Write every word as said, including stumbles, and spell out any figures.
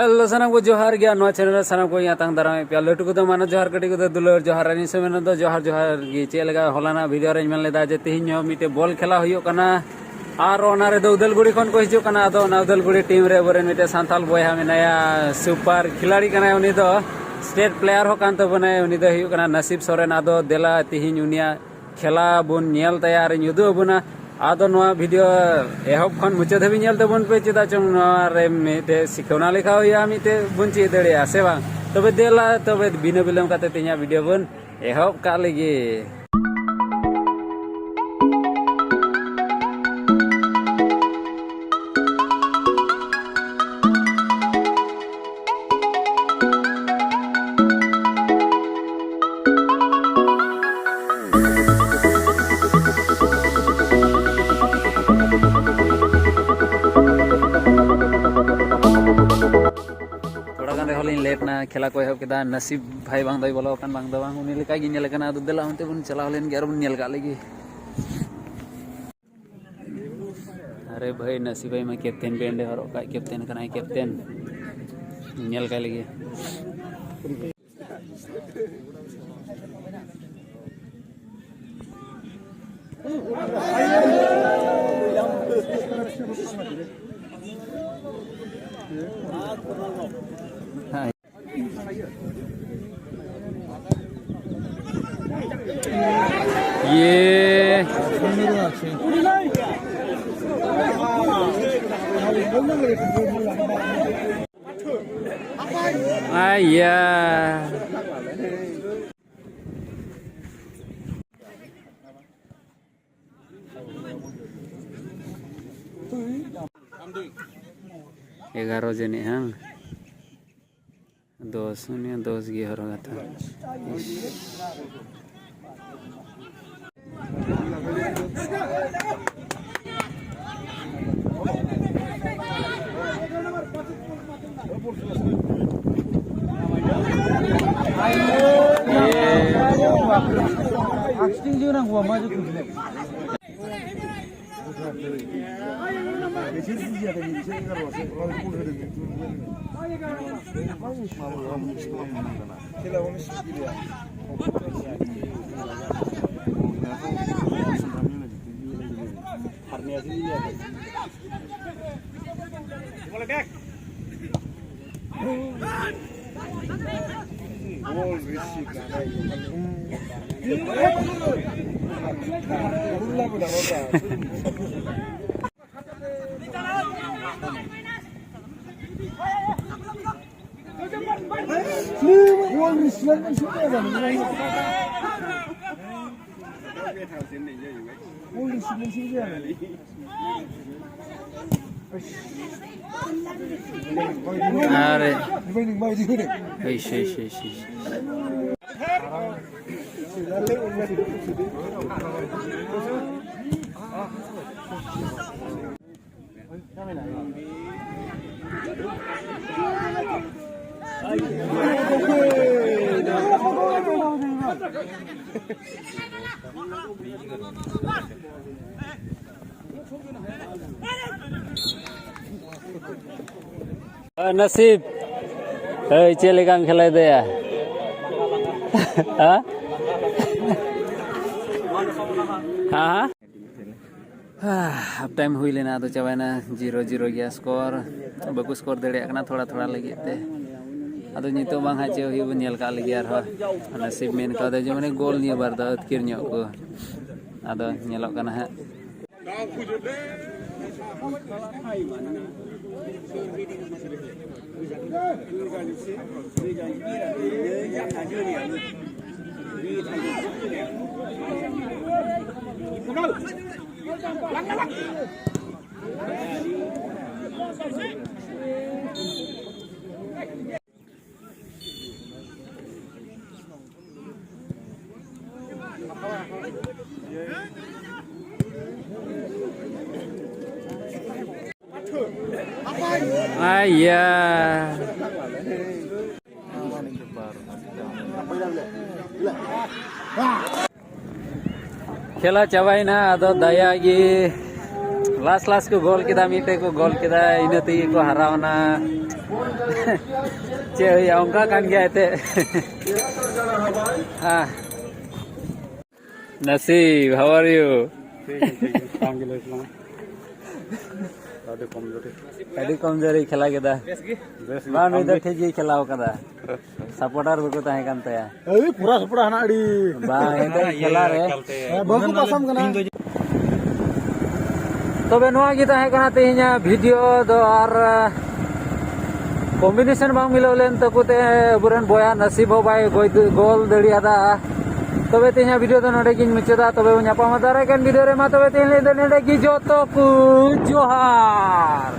Hello, ᱥᱟᱱᱟᱢ ᱠᱚ ᱡᱚᱦᱟᱨ ᱜᱮᱭᱟ᱾ ᱱᱚᱣᱟ ᱪᱮᱱᱮᱞ ᱨᱮ ᱥᱟᱱᱟᱢ ᱠᱚ ᱤᱧ ᱟᱛᱟᱝ ᱫᱟᱨᱟᱢᱮᱫ ᱯᱮᱭᱟ᱾ ᱞᱟᱹᱴᱩ ᱠᱚᱫᱚ ᱢᱟᱱᱚᱛ ᱡᱚᱦᱟᱨ, ᱠᱟᱹᱴᱤᱡ ᱠᱚᱫᱚ ᱫᱩᱞᱟᱹᱲ ᱡᱚᱦᱟᱨ᱾ ᱟᱨ ᱤᱧ ᱥᱚᱢᱮᱛ ᱫᱚ ᱡᱚᱦᱟᱨ ᱡᱚᱦᱟᱨ ᱜᱮ᱾ ᱪᱮᱫ ᱞᱮᱠᱟ ᱦᱚᱞᱟᱱᱟᱜ ᱵᱷᱤᱰᱤᱭᱳ ᱨᱮᱧ ᱢᱮᱱ ᱞᱮᱫᱟ ᱡᱮ ᱛᱮᱦᱮᱧ ᱦᱚᱸ ᱢᱤᱫᱴᱮᱡ ᱵᱚᱞ ᱠᱷᱮᱞᱟ ᱦᱩᱭᱩᱜ ᱠᱟᱱᱟ, ᱟᱨ ᱚᱱᱟ ᱨᱮᱫᱚ ᱩᱫᱟᱞᱜᱩᱲᱤ ᱠᱷᱚᱱ ᱠᱚ ᱦᱤᱡᱩᱜ ᱠᱟᱱᱟ᱾ ᱟᱫᱚ ᱚᱱᱟ ᱩᱫᱟᱞᱜᱩᱲᱤ ᱴᱤᱢ ᱨᱮ ᱟᱵᱚᱨᱮᱱ ᱢᱤᱫᱴᱮᱡ ᱥᱟᱱᱛᱟᱞ ᱵᱚᱭᱦᱟ ᱢᱮᱱᱟᱭᱟ, ᱥᱩᱯᱟᱨ ᱠᱷᱤᱞᱟᱲᱤ ᱠᱟᱱᱟᱭ ᱩᱱᱤ ᱫᱚ, ᱥᱴᱮᱴ ᱯᱞᱮᱭᱟᱨ ᱦᱚᱸ ᱠᱟᱱ ᱛᱟᱵᱚᱱᱟᱭ᱾ ᱩᱱᱤ ᱫᱚ ᱦᱩᱭᱩᱜ ᱠᱟᱱᱟ ᱱᱟᱥᱤᱵ ᱥᱚᱨᱮᱱ᱾ ᱟᱫᱚ ᱫᱮᱞᱟ ᱛᱮᱦᱮᱧ ᱩᱱᱤᱭᱟᱜ ᱠᱷᱮᱞᱟ ᱵᱚᱱ ᱧᱮᱞ ᱛᱟᱭᱟ ᱟᱨᱤᱧ ᱩᱫᱩᱜ ᱟᱵᱚᱱᱟ᱾ ᱟᱫᱚ ᱱᱚᱣᱟ ᱵᱷᱤᱰᱤᱭᱳ ᱮᱦᱚᱵ ᱠᱷᱚᱱ ᱢᱩᱪᱟᱹᱫ ᱫᱷᱟᱹᱵᱤᱡ ᱧᱮᱞ ᱛᱟᱵᱚᱱ ᱯᱮ, ᱪᱮᱫᱟᱜ ᱪᱚᱝ ᱱᱚᱣᱟ ᱨᱮ ᱢᱤᱫᱴᱮᱡ ᱥᱤᱠᱷᱟᱹᱣᱱᱟ ᱞᱮᱠᱟ ᱦᱩᱭᱩᱜᱼᱟ, ᱢᱤᱫᱴᱮᱡ ᱵᱚᱱ ᱪᱮᱫ ᱫᱟᱲᱮᱭᱟᱜᱼᱟ, ᱥᱮ ᱵᱟᱝ? ᱛᱚᱵᱮ ᱫᱮᱞᱟ, ᱛᱚᱵᱮ ᱵᱤᱱᱟᱹ ᱵᱤᱞᱚᱢ ᱠᱟᱛᱮ ᱛᱮᱦᱮᱧᱟᱜ ᱵᱷᱤᱰᱤᱭᱳ ᱵᱚᱱ ᱮᱦᱚᱵ ᱠᱟᱜ ᱞᱮᱜᱮ᱾ ᱛᱷᱚᱲᱟ ᱜᱟᱱ ᱨᱮᱦᱚᱸ ᱞᱤᱧ ᱞᱮᱴ ᱱᱟ, ᱠᱷᱮᱞᱟ ᱠᱚ ᱮᱦᱚᱵ ᱠᱮᱫᱟ᱾ ᱱᱟᱥᱤᱵ ᱵᱷᱟᱭ ᱵᱟᱝ ᱫᱚᱭ ᱵᱚᱞᱚ ᱟᱠᱟᱱ, ᱵᱟᱝ ᱫᱚ ᱵᱟᱝ, ᱩᱱᱤ ᱞᱮᱠᱟ ᱜᱮ ᱧᱮᱞᱮ ᱠᱟᱱᱟ᱾ ᱟᱫᱚ ᱫᱮᱞᱟ ᱚᱱᱛᱮ ᱵᱚᱱ ᱪᱟᱞᱟᱣ ᱞᱮᱱ ᱜᱮ ᱟᱨ ᱵᱚᱱ ᱧᱮᱞ ᱠᱟᱜ ᱞᱮᱜᱮ᱾ ᱟᱨᱮ ᱵᱷᱟᱹᱭ, ᱱᱟᱥᱤᱵ ᱵᱷᱟᱭ ᱢᱟ ᱠᱮᱯᱴᱮᱱ ᱵᱮᱱᱰ ᱮ ᱦᱚᱨᱚᱜ ᱠᱟᱜ, ᱠᱮᱯᱴᱮᱱ ᱠᱟᱱᱟᱭ, ᱠᱮᱯᱴᱮᱱ᱾ ᱧᱮᱞ ᱠᱟᱭ ᱞᱮᱜᱮ᱾ ᱦᱮᱸ᱾ ᱤᱭᱮ᱾ ᱟᱭᱟ᱾ ᱮᱜᱟᱨᱚ ᱡᱟᱹᱱᱤᱡ, ᱦᱟᱝ? ᱫᱚᱥ, ᱩᱱᱤ ᱫᱚᱥ ᱜᱮ ᱦᱚᱨᱚᱜ ᱠᱟᱛᱷᱟ᱾ ᱤᱥ᱾ ᱟᱨᱮ᱾ ᱦᱳᱭ, ᱥᱮ, ᱥᱮ, ᱥᱮ, ᱥᱮ᱾ ᱱᱟᱥᱤᱵ᱾ ᱦᱳᱭ, ᱪᱮᱫ ᱞᱮᱠᱟᱢ ᱠᱷᱮᱞᱟᱭ ᱫᱟᱭᱟ? ᱦᱮᱸ? ᱦᱮᱸ, ᱦᱮᱸ? ᱦᱟᱯ ᱴᱟᱭᱤᱢ ᱦᱩᱭ ᱞᱮᱱᱟ, ᱟᱫᱚ ᱪᱟᱵᱟᱭᱮᱱᱟ, ᱡᱤᱨᱳ ᱡᱤᱨᱳ ᱜᱮᱭᱟ ᱥᱠᱳᱨ᱾ ᱵᱟᱠᱚ ᱥᱠᱳᱨ ᱫᱟᱲᱮᱭᱟᱜ ᱠᱟᱱᱟ ᱛᱷᱚᱲᱟ ᱛᱷᱚᱲᱟ ᱞᱟᱹᱜᱤᱫ ᱛᱮ᱾ ᱟᱫᱚ ᱱᱤᱛᱚᱜ ᱵᱟᱝ ᱦᱟᱸᱜ ᱪᱮᱫ ᱦᱩᱭᱩᱜ, ᱵᱚᱱ ᱧᱮᱞ ᱠᱟᱜ ᱞᱮᱜᱮ ᱟᱨᱦᱚᱸ᱾ ᱱᱟᱥᱤᱵ ᱢᱮᱱ ᱠᱟᱣᱫᱟ ᱡᱮ ᱢᱟᱱᱮ ᱜᱳᱞ ᱱᱤᱭᱟᱹ ᱵᱟᱨ ᱫᱚ ᱟᱹᱛᱠᱤᱨ ᱧᱚᱜ ᱠᱚ᱾ ᱟᱫᱚ ᱧᱮᱞᱚᱜ ᱠᱟᱱᱟ ᱦᱟᱸᱜ᱾ Ayah. ᱠᱷᱮᱞᱟ ᱪᱟᱵᱟᱭᱮᱱᱟ, ᱟᱫᱚ ᱫᱟᱭᱟ ᱜᱮ ᱞᱟᱥ ᱞᱟᱥ ᱠᱚ ᱜᱳᱞ ᱠᱮᱫᱟ, ᱢᱤᱫᱴᱮᱡ ᱠᱚ ᱜᱳᱞ ᱠᱮᱫᱟ, ᱤᱱᱟᱹ ᱛᱮᱜᱮ ᱠᱚ ᱦᱟᱨᱟᱣᱱᱟ᱾ ᱪᱮᱫ ᱦᱩᱭᱩᱜᱼᱟ, ᱚᱱᱠᱟ ᱠᱟᱱ ᱜᱮᱭᱟ ᱮᱱᱛᱮᱫ᱾ ᱦᱮᱸ᱾ Nasib, how are you? ᱴᱷᱤᱠ ᱜᱮ, ᱴᱷᱤᱠ ᱜᱮ᱾ ᱟᱢ ᱜᱮ ᱞᱟᱹᱭ ᱛᱟᱞᱟᱝ ᱢᱮ᱾ ᱟᱹᱰᱤ ᱠᱚᱢᱡᱳᱨᱤ᱾ ᱟᱹᱰᱤ ᱠᱚᱢᱡᱳᱨᱤ ᱠᱷᱮᱞᱟ ᱠᱮᱫᱟ᱾ ᱵᱮᱥ ᱜᱮ᱾ ᱵᱟᱝ, ᱱᱩᱭ ᱫᱚ ᱴᱷᱤᱠ ᱜᱮᱭ ᱠᱷᱮᱞᱟᱣ ᱠᱟᱫᱟ᱾ ᱥᱟᱯᱳᱨᱴᱟᱨ ᱵᱟᱠᱚ ᱛᱟᱦᱮᱸ ᱠᱟᱱ ᱛᱟᱭᱟ᱾ ᱮᱭ, ᱯᱩᱨᱟ ᱥᱟᱯᱳᱨᱴᱟᱨ ᱦᱟᱱᱟ ᱟᱹᱰᱤ᱾ ᱵᱟᱝ, ᱮᱱᱛᱮ ᱠᱷᱮᱞᱟ ᱨᱮ᱾ ᱦᱮᱸ, ᱵᱟᱹᱦᱩ ᱠᱚ ᱯᱟᱥᱟᱢ ᱠᱟᱱᱟ᱾ ᱛᱚᱵᱮ ᱱᱚᱣᱟ ᱜᱮ ᱛᱟᱦᱮᱸ ᱠᱟᱱᱟ ᱛᱮᱦᱮᱧᱟᱜ ᱵᱷᱤᱰᱤᱭᱳ ᱫᱚ, ᱟᱨ ᱠᱚᱢᱵᱤᱱᱮᱥᱚᱱ ᱵᱟᱝ ᱢᱤᱞᱟᱹᱣ ᱞᱮᱱ ᱛᱟᱠᱚ ᱛᱮ ᱟᱵᱚᱨᱮᱱ ᱵᱚᱭᱦᱟ ᱱᱟᱥᱤᱵ ᱦᱚᱸ ᱵᱟᱭ ᱜᱚᱡ-, ᱜᱳᱞ ᱫᱟᱲᱮᱭᱟᱫᱟ᱾ ᱛᱚᱵᱮ ᱛᱮᱦᱮᱧᱟᱜ ᱵᱷᱤᱰᱤᱭᱳ ᱫᱚ ᱱᱚᱰᱮ ᱜᱤᱧ ᱢᱩᱪᱟᱹᱫᱟ᱾ ᱛᱚᱵᱮ ᱵᱚᱱ ᱧᱟᱯᱟᱢᱟ ᱫᱟᱨᱟᱭ ᱠᱟᱱ ᱵᱷᱤᱰᱤᱭᱳ ᱨᱮ᱾ ᱢᱟ ᱛᱚᱵᱮ ᱛᱮᱦᱮᱧ ᱞᱟᱹᱜᱤᱫ ᱫᱚ ᱱᱚᱰᱮ ᱜᱮ, ᱡᱚᱛᱚ ᱠᱚ ᱡᱚᱦᱟᱨ᱾